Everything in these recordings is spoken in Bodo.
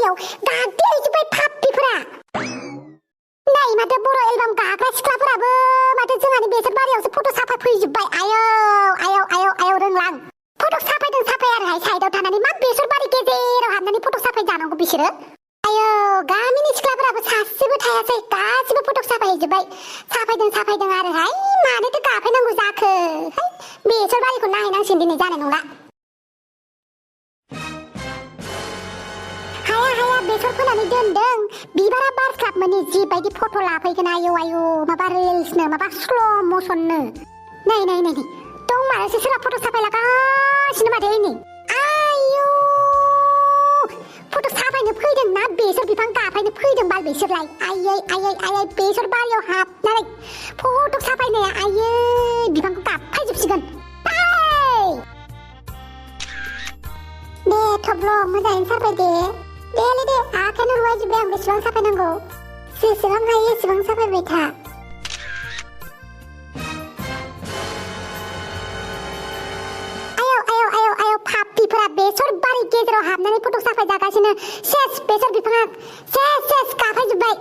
बारियाव गाग्लिहैजोब्बाय फाप्पिफोरा। नै माथो बर' एलबाम गाग्रा सिख्लाफोराबो माथो जोंहानि बेसर बारियावसो फट' साफाय फैजोब्बाय। आयौ रोंलां। फट' साफायदों साफायारहाय साइडआव थानानै मा बेसर बारि गेजेराव हाबनानै फट' साफाय जानांगौ बिसोरो। आयौ गामिनि सिख्लाफोराबो सासेबो थायासै, गासिबो फट' साफायहैजोब्बाय। साफायदों आरोहाय मानोथो गाफैनांगौ जाखो। बेसर बारिखौ नायहैनांसिगोन दिनै, जानाय नंला। हाया बेसर फोनानै दोनदों, बिबारा बारस्लाबमोनि जिबायदि फट' लाफैगोन। आयौ माबा रिल्सनो माबा स्ल' मसननो। नै दं मानोसो सोरबा फट' साफायलागासिनो माथो नै। आयौ फट' साफायनो फैदों ना बेसर बिफां गाफायनो फैदों बाल बिसोरलाय। आयै बेसर बारियाव हाबनानै फट' साफायनाया आयै बिफांखौ गाफायजोबसिगोन। दे थब्ल' मोजाङैनो साफाय दे आखाइनो रुवायजोब्बाय आं बेसेबां साफायनांगौ। जेसेबां हायो एसेबां साफायबाय था। आयौ फाप्पिफोरा बेसर बारि गेजेराव हाबनानै फट' साफाय जागासिनो। सेस बेसर बिफाङा सेस गाफायजोब्बाय।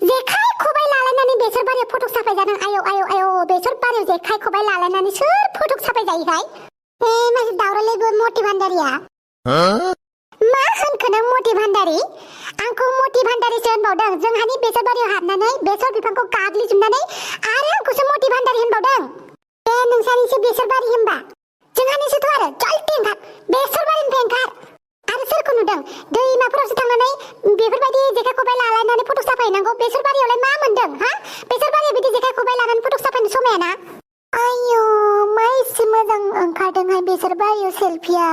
जेखाइ खबाइ लालायनानै बेसर बारियाव फट' साफाय जादों। आयौ बेसर बारियाव जेखाइ खबाइ लालायनानै सोर फट' साफाय जायोहाय। मासे दावरावलाय मति भान्डारिया। मा होनखो नों मति भान्डारि? आंखौ मति भान्डारिसो होनबावदों। जोंहानि बेसर बारियाव हाबनानै बेसर बिफांखौ गाग्लिजोबनानै आरो आंखौसो मति भान्डारि होनबावदों। बे नोंसानिसो बेसर बारि होनबा जोंहानिसोथ' आरो। जल्दि ओंखार बेसर बारिनिफ्राय ओंखार। आरो सोरखौ नुदों दैमाफोरावसो थांनानै बेफोरबायदि जेखाइ खबाइ लालायनानै फट' साफायनांगौ। बेसर बारियावलाय मा मोनदों हा? बेसर बारियाव बिदि जेखाइ खबाइ लानानै फट' साफायनो समायाना। आयौ मा एसे मोजां ओंखारदोंहाय बेसर बारियाव सेल्फिया।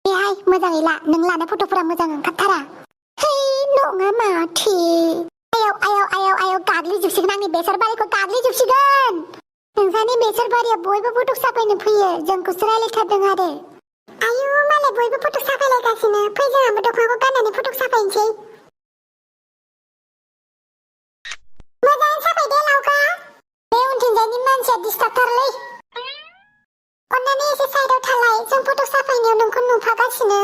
बेहाय मोजाङै ला, नों लानाय फट'फोरा मोजां ओंखारथारा। नङा माथो। आयौ गाग्लिजोबसिगोन आंनि बेसर बारिखौ गाग्लिजोबसिगोन। नोंसानि बेसर बारियाव बयबो फट' साफायनो फैयो, जोंखौसो रायलायथारदों आरो। आयौ मालाय बयबो फट' साफायलायगासिनो। फै जोंहाबो दख'नाखौ गाननानै फट' साफायनोसै। मोजाङै साफाय दे लावगा। बे उनथिंजायनि मानसिया डिस्टार्बथारलै। अन्नानै एसे साइडआव थालाय, जों फट' साफायनायाव नोंखौ नुफागासिनो।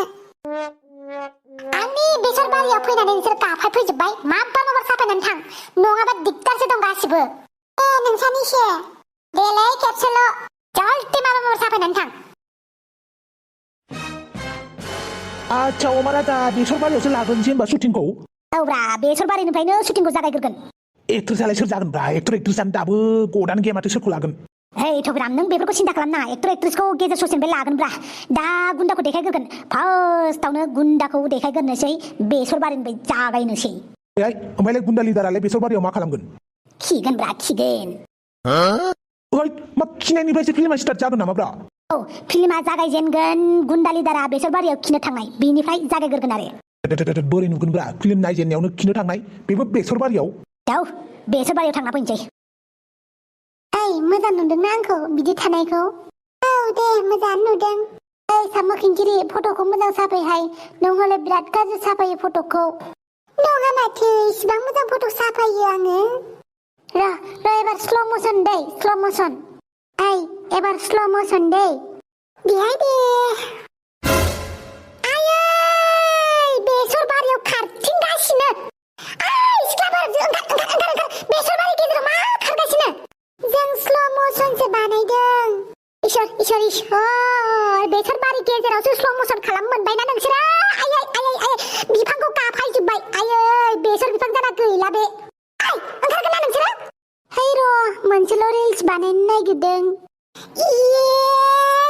आंनि बेसर बारियाव फैनानै नोंसोर गाफाय फैजोब्बाय। माबार साफायनानै थां, नङाबा दिगदारसो दं गासिबो। नोंसानिसो देलै खेबसेल' जल्दि माबार साफायनानै थां। आच्छा अमाराजा बेसर बारियावसो लागोनसै होनबा शुटिंखौ। औब्रा बेसर बारिनिफ्रायनो शुटिंखौ जागायग्रोगोन। एक्ट्रेसालाय सोर जागोन ब्रा? एक्ट्रेसानो दाबो गदानो गैया माथो, सोरखौ लागोन? थ'बिराम नों बेफोरखौ सिन्था खालामनाङा। एक्ट्रेसखौ गेजेर ससेनिफ्राय लागोनब्रा। दा गुन्दाखौ देखायग्रोगोन। फार्स्टआवनो गुन्दाखौ देखायग्रोनोसै, बेसर बारिनिफ्राय जागायनोसै। ओमफ्रायलाय गुन्दा लिदारालाय बेसर बारियाव मा खालामगोन? खिगोनब्रा खिगोन। मा खिनायनिफ्रायसो फिल्मा स्टार्ट जागोन नामा ब्रा? फिल्मा जागायजेनगोन गुन्दा लिदारा बेसर बारियाव खिनो थांनाय, बेनिफ्राय जागायग्रोगोन आरो। बोरै नुगोनब्रा फिल्म नायजेननायावनो खिनो थांनाय, बेबो बेसर बारियाव? बेसर बारियाव थांना फैनोसै। मोजां नुदोंना आंखौ बिदि थानायखौ? दे मोजाङानो नुदों। साम' खिंखिरि फट'खौ मोजां साफायहाय, नों हले बिराद गाज्रि साफायो फट'खौ। नङा माथो, इसिबां मोजां फट' साफायो आङो। एबार स्ल' मसन दै, स्ल' मसन। एबार स्ल' मसन दै। बेहाय दे। बेसर बारियाव खारथिंगासिनो। सिख्लाफोर ओंखार बेसर बारि गेजेराव मा खारगासिनो? जों स्ल' मसनसो बानायदों। इसोर बेसर बारि गेजेरावसो स्ल' मसन खालाम मोनबायना नोंसोरो? बिफांखौ गाफायजोब्बाय। बेसर बिफां जाना गैला बे। ओंखारगोन ना नोंसोरो? मोनसेल' रिल्स बानायनो नागिरदों।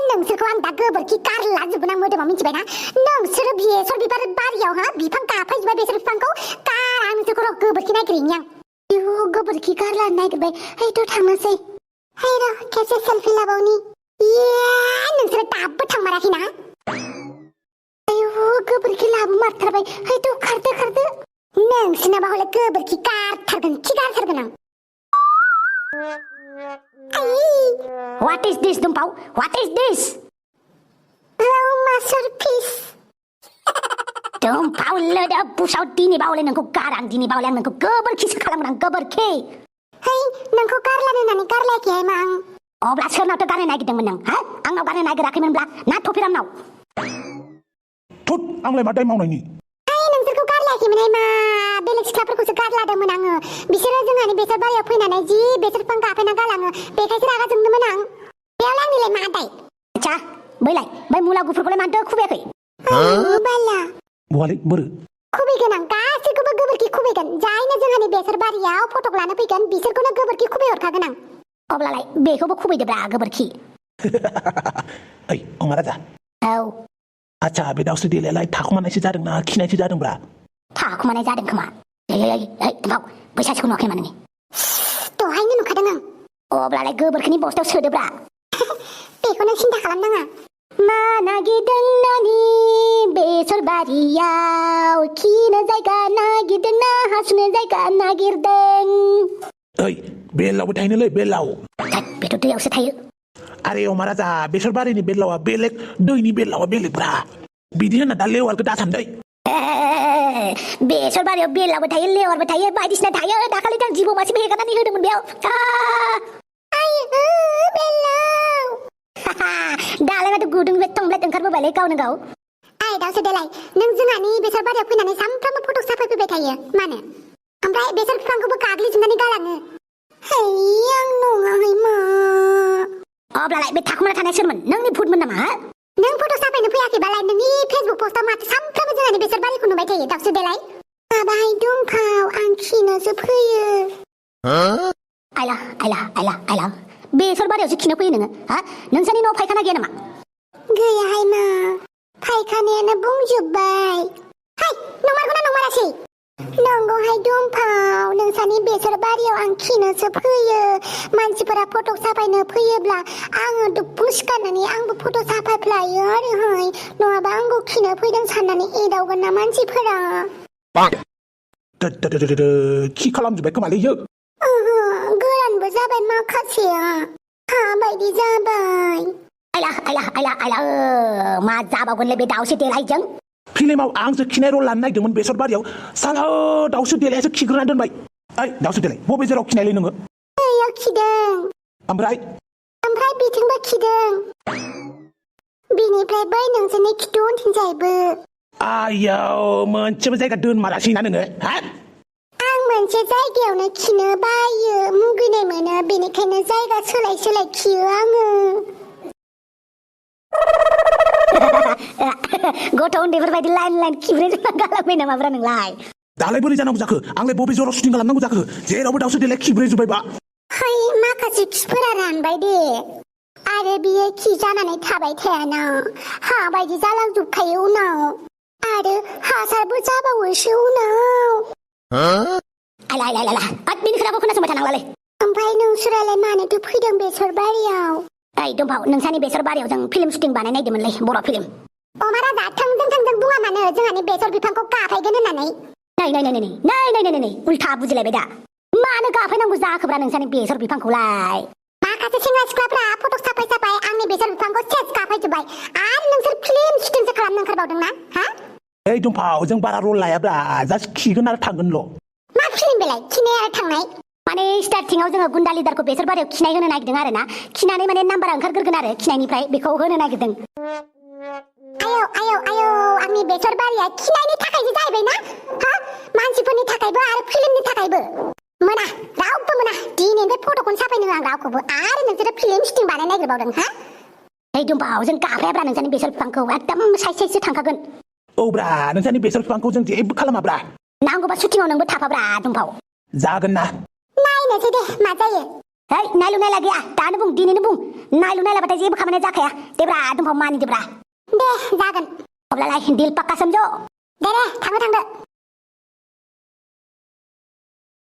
नोंसोरखौ आं दा गोबोरखि गारलाजोबगोन आं मोदोमाव, मिथिबायना? नोंसोरो बेसर बिबार बारियाव बिफां गाफायजोब्बाय बेसर बिफांखौ। आं नोंसोरखौ गोबोरखि नागिरहैनि आं। गोबोरखि गारलानो नागिरबाय। थांनोसै। खेबसे सेल्फि लाबावनि। नोंसोरो दाबो थांमाराखैना? गोबोरखि लाबोमारथारबाय। खारदो। नोंसोरनाबा हले गोबोरखि गारथारगोन, खि गारथारगोन आं। What is this, Dumpau? What is this? Hello, masterpiece. Dumpau loda busau dini baule nangko garang dini baule nangko goberkis खालामगोन आं गोबोरखि। नोंखौ गारलानो होननानै गारलायाखै मां। अब्ला सोरनावथो गारनो नागिरदोंमोन नों? आंनाव गारनो नागिराखैमोनब्ला ना थफिरामनाव? आंलाय मा दाय मावनायनि? बेलेग सिख्लाफोरखौसो गारलादोंमोन आङो बिसोरो जोंहानि बेसर बारियाव फैनानै जि बेसर बिफां गाफायना गालाङो बेखायसो रागा जोंदोंमोन आं बेयावलाय आंनिलाय मा दाय आच्छा बै मुला गुफुरखौलाय मानोथो खुबैयाखै बाला बहालै बोरो खुबैगोन आं गासैखौबो गोबोरखि खुबैगोन जायनो जोंहानि बेसर बारियाव फटक लानो फैगोन बिसोरखौनो गोबोरखि खुबै हरखागोन आं अब्लालाय बेखौबो खुबैदोब्रा गोबोरखि ओइ अमा राजा औ आच्छा बे दाउस्रि देलायालाय थाखुमानायसो जादोंना खिनायसो जादोंब्रा थाखुमानाय जादों खोमा दुम्फाव बै सासेखौ नुवाखै नामा नोङो दहायनो नुखादों आं अब्लालाय गोबोरखिनि बस्थायाव सोदोब्रा बेखौनो सिन्था खालामनाङा मा नागिरदों नानि बेसर बारियाव खिनो जायगा नागिरदों ना हासुनो जायगा नागिरदों ओइ बेलावबो थायोनोलै बेलाव बेथ' दैयावसो थायो आरे अमा राजा बेसर बारिनि बेलावा बेलेग दैनि बेलावा बेलेगब्रा बिदि होनना दा लेवारखौ दासान्दै बेसर बारियाव बेलावबो थायो लेवारबो थायो बायदिसिना थायो दाखालि आं जिबौ मासे हेगारनानै होदोंमोन बेयाव बेलाव दालाय माथो गुदुं थंब्लेट ओंखारबोबायलै गावनो गाव आइ दाउसो देलाय नों जोंहानि बेसर बारियाव फैनानै सानफ्रामबो फटक साफायफैबाय थायो मानो ओमफ्राय बेसर बिफांखौबो गाग्लिजोबनानै गालाङो है आं नङाहाय मा अब्लालाय बे थाखुमाना थानाय सोरमोन नोंनि भुतमोन नामा नों फटक साफायनो फैयाखैबालाय नोंनि फेसबुक पस्टआव माथो सानफ्रामबो जोंहानि बेसर बारिखौ नुबाय थायो दाउसो देलाय माबाहाय दुमफाव आं खिनोसो फैयो आइला बेसर बारियावसो खिनो फैयो नोङो हा नोंसानि न'आव फायखाना गैया नामा गैयाहाय मा फायखानायानो बुंजोब्बाय हाय नंमारगौना नंमारासै नंगौहाय दुमफाव नोंसानि बेसर बारियाव आं खिनोसो फैयो मानसिफोरा फटक साफायनो फैयोब्ला आङो दुब्बुं सिखारनानै आंबो फटक साफायफ्लायो आरोहाय नङाबा आंखौ खिनो फैदों साननानै एदावगोन ना मानसिफोरा खि खालामजोब्बाय खोमालै इयो गोरानबो जाबाय माखासेया हा बायदि जाबाय आइला मा जाबावगोनलै बे दाउसो देलायजों फिल्माव आंसो खिनाय रल लानो नागिरदोंमोन बेसर बारियाव साला दाउस्रि देलायासो खिग्रोना दोनबाय ओइ दाउस्रि देलाय बबे जेराव खिनायलै नोङो बैयाव खिदों ओमफ्राय बिथिंबो खिदों बिनिफ्राय बै नोंसोरनि खिथु उनथिंजायबो आयाव मोनसेबो जायगा दोनमारासैना नोङो हा आं मोनसे जायगायावनो खिनो बायो मुगैनाय मोनो बेनिखायनो जायगा सोलाय सोलाय खियो आङो गथ' उन्दैफोरबायदि लाइन खिब्रे गालांबाय नामाब्रा नोंलाय दालाय बोरै जानांगौ जाखो आंलाय बबे जराव शुटिं खालामनांगौ जाखो जेरावबो दाउस्रि देलाय खिब्रे जोब्बायबा हाय माखासे खिफोरा रानबाय दे आरो बियो खि जानानै थाबाय थायाना हा बायदि जालांजोबखायो उनाव आरो हासारबो जाबावोसो उनाव आइला बिनि खोथाखौ खोनासंबाय थानांलालै ओमफ्राय नोंसोरालाय मानोथो फैदों बेसर बारियाव ओइ दुम्फाव नोंसानि बेसर बारियाव जों फिल्म शुटिं बानायनायदोंमोनलै बर' फिल्म अमा राजा थोंजों बुङा मानो जोंहानि बेसर बिफांखौ गाफायगोन होननानै नै उल्था बुजिलायबाय दा मानो गाफायनांगौ जाखोब्रा नोंसानि बेसर बिफांखौलाय माखासे सेंग्रा सिख्लाफ्रा फटक साफाय आंनि बेसर बिफांखौ सेस गाफायजोब्बाय आरो नोंसोर फिल्म शुटिंसो खालामनो ओंखारबावदोंना हा ओइ दुम्फाव जों बारा रल लायाब्रा जास्ट खिगोन आरो थांगोनल' मा फिल्म बेलाय खिनाय आरो थांनाय माने स्टार्टिंआव जोङो गुन्दा लिडारखौ बेसर बारियाव खिनाय होनो नागिरदों आरो ना खिनानै माने नाम्बारा ओंखारग्रोगोन आरो खिनायनिफ्राय बेखौ होनो नागिरदों आयौ आंनि बेसर बारिया खिनायनि थाखायसो जाहैबाय ना हा मानसिफोरनि थाखायबो आरो फिल्मनि थाखायबो मोना रावबो मोना दिनैनिफ्राय फटकखौनो साफायनो आं रावखौबो आरो नोंसोरो फिल्म शुटिं बानायनो नागिरबावदों हा ओइ दुम्फाव जों गाफायाब्रा नोंसानि बेसर बिफांखौ एकदम साइसो थांखागोन औब्रा नोंसानि बेसर बिफांखौ जों जेबो खालामाब्रा नांगौबा शुटिंआव नोंबो थाफाब्रा दुम्फाव जागोन ना नायनोसै दे मा जायो ओइ नायलु नायला गैया दानो बुं दिनैनो बुं नायलु नायलाबाथाय जेबो खामानिया जाखाया देब्रा दुम्फाव मानिदोब्रा दे जागोन अब्लालाय दिल पाक्का समझो दे थांदो